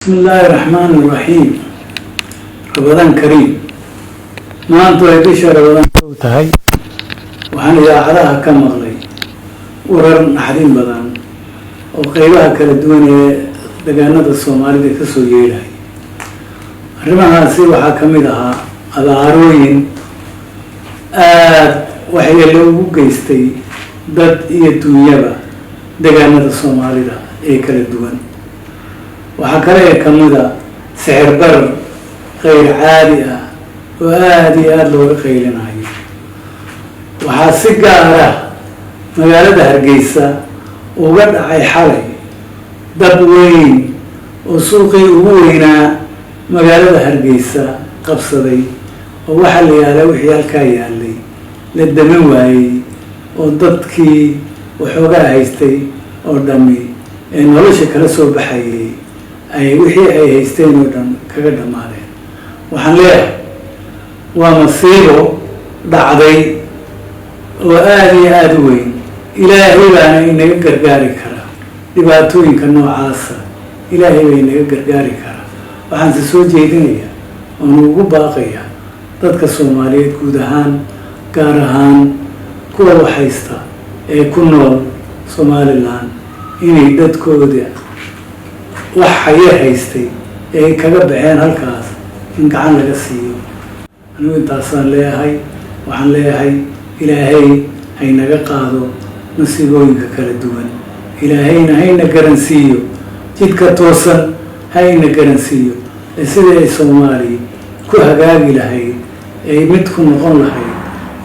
Bismi illaahi raxmaani raxiim. Ramadaan kariim. Maanta ay bisha Ramadaan u tahay, waxaan idaacadaha ka maqlay warar naxdin badan oo qeybaha kala duwan ee deegaanada Soomaalida kasoo yeedhay. Arrimahaasi waxaa ka mid ahaa abaarooyin aada waxyeelo ugu geystay dad iyo duunyaba deegaanada Soomaalida ee kala duwan. Waxaa kale ee kamid a sicir barar keyr caadi ah oo aada iyo aada looga qaylinayo. Waxaa si gaar ah magaalada Hargeysa uga dhacay xalay dab weyn oo suuqii ugu weynaa magaalada Hargeysa qabsaday, oo waxaa la yaalay wixii halkaa yaalay la damin waayey, oo dadkii waxoogaa haystay oo dhami ee nolosha kala soo baxayay ay wixii ay haysteen oo dhan kaga dhammaadeen. Waxaan leeyahay, waa masiibo dhacday oo aada iyo aada u weyn. Ilaahay baana inaga gargaari karaa dhibaatooyinka noocaasa, Ilaahay baa inaga gargaari karaa. Waxaanse soo jeedinayaa oon ugu baaqayaa dadka Soomaaliyeed guud ahaan, gaar ahaan kuwa waxhaysta ee ku nool Somaliland, inay dadkooda wax xayar haystay ee ay kaga baxeen halkaas in gacan laga siiyo. Anigu intaasaan leeyahay. Waxaan leeyahay, Ilaahay haynaga qaado masiibooyinka kala duwan, Ilaahayna hayna garansiiyo jidka toosan, hayna garansiiyo ee sidii ay Soomaaliya ku hagaagi lahayd, ee mid ku noqon lahayd,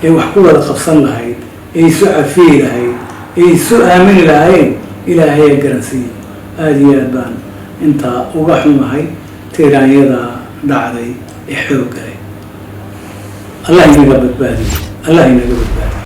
ee wax ku wada qabsan lahayd, ee isu cafiyi lahayd, ee isu aamini lahayn, Ilaahay ha garansiiyo. Aada iyo aad baan intaa uga xumahay tiiraanyada dhacday ee xoogga leh. Allah inaga badbaadiyo, Allah inaga badbaadiyo.